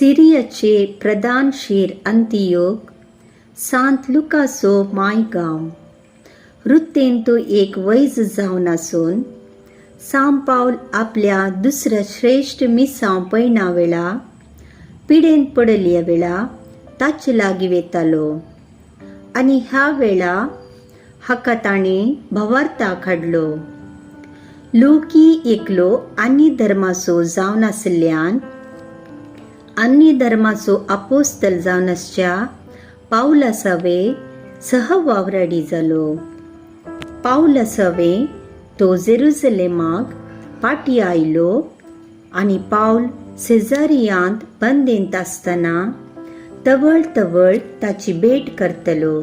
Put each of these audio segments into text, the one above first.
सिरियाचे प्रधान शेर अंतियोग सांत लुकाचो मायगांव. वृत्तेन तो एक वैज जावन आसून सांत पावल आपल्या दुसऱ्या श्रेश्ठ मिसांव पयणा वेळा पिडेन पडल्या वेळा ताचे लागीं वेतालो आनी ह्या वेळा हाका ताणें भवार्थाक हाडलो. लुकी एकलो आनी धर्माचो जावन आशिल्ल्यान आनी धर्माचो आपोस्तल जावन आसच्या पावलासावे सहवावराडी जालो. पावलासावे तो जेरुजलेमाक पाटी आयलो आनी पावल सेजारियांत बंदेंत आसतना तवळ तवळ ताची भेट करतलो.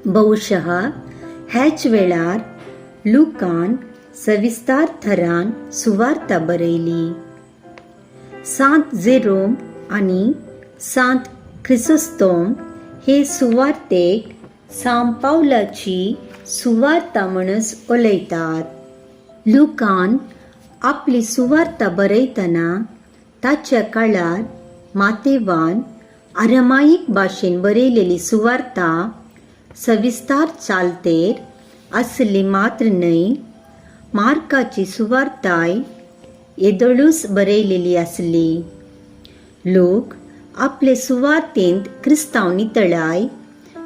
बहुशः ह्याच वेळार लुकान सविस्तार थरान सुवार्ता बरयली. सांत जेरोम आनी सांत क्रिसोस्तोम हे सुवार्तेक सांत पावलाची सुवार्ता म्हणून उलयतात. लुकान आपली सुवार्ता बरयतना ताच्या काळार मातेवान आरमाईक भाशेन बरयलेली सुवार्ता सविस्तार चालतेर आसली मात्र न्हय, मार्काची सुवार्ताय येदोळूच बरयलेली आसली. लोक आपले सुवार्तेंत क्रिस्तांव नितळाय,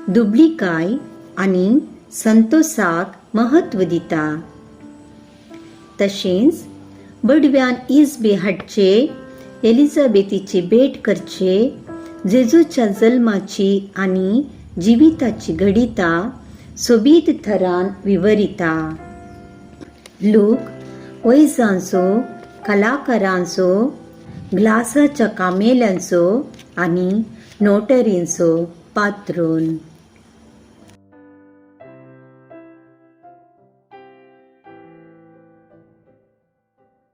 दुबळीकाय आनी संतोसाक महत्व दिता. तशेंच बडव्यान इजबी हाडचे, एलिझाबेथीची भेट करचे, जेजूच्या जल्माची आनी जिविताची घडिता सोबीत थरान विवरिता. लोक वैजांचो, कलाकारांचो, ग्लासाच्या कामेल्यांचो आनी नोटरींचो पात्रोन.